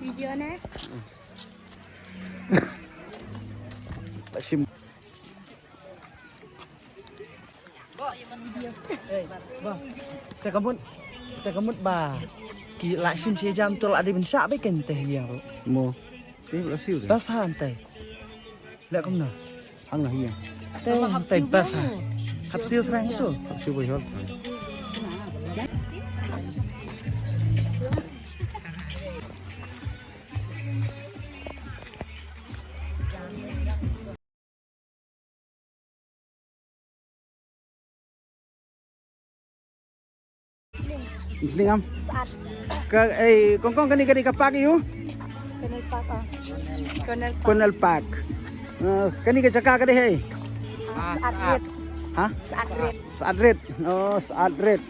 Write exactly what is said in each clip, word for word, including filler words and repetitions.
Video ne. Lashim. Hey, boss. Te ka mut, te ka mut ba ki lashim shi jam tu la dei ban shah beit kein te ïa ruh. Mo. Te la siew te. Bas han te. Leh kumno? Hang na hiya. Te, te bas ha. Hap siew srang tu. Hap siew beit hot. Sling am. Sa'at. Ka, eh, kong kong kane kane ka park ïa u? Canal Park ah. Canal Park. Canal Park. Eh, kane ka jaka ka dei hei? Ah, Sa'at Rit. Ha? Sa'at Rit. Sa'at Rit. Oh, Sa'at Rit.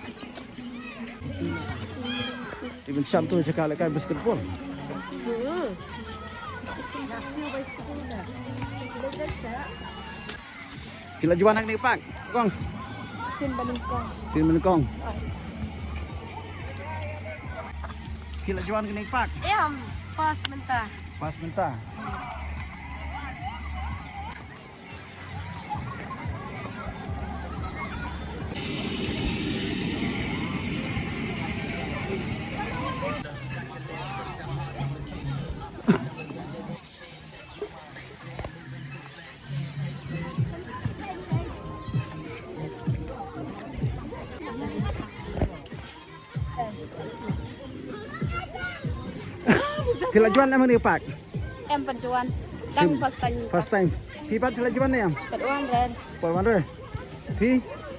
Even sham tu jaka leh kai basketball. Hmm. Phi la juan ha kane ka park, kong? Sien banyngkong. Sien banyngkong. Phi la juan ha kane ka park? Em, first mynta. First mynta. Phi la juan em ha kane ka park? Em pat juan. Dang first time. First time. Phi pat phi la juan ne em? Pat wan re. Pat wan re. Phi?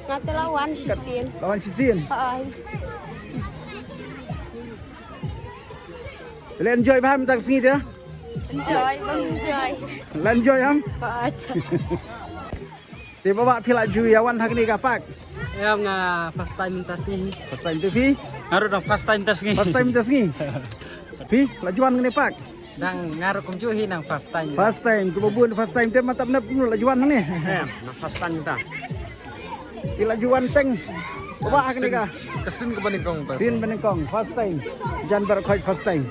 Nga te la wan shisien. La wan shisien. Hai. La enjoy bha mynta ka sngi te? Enjoy, bang enjoy. La enjoy em? Hai. Te ba ba phi la ju ïa wan ha kane ka park? Em, nga first time mynta sngi. First time te phi? Nga ruh dang first time mynta sngi. First time mynta sngi. Phi la juan kane park? Dang nga ruh kumjuh hi nang first time. First time, tu ba bun first time te mynta nep la juan ne. Em, nang first time mynta. Phi la juan teng. Ba ba ha kane ka. Ka sien ka banyngkong. Sien banyngkong first time. Jan bar khoi first time.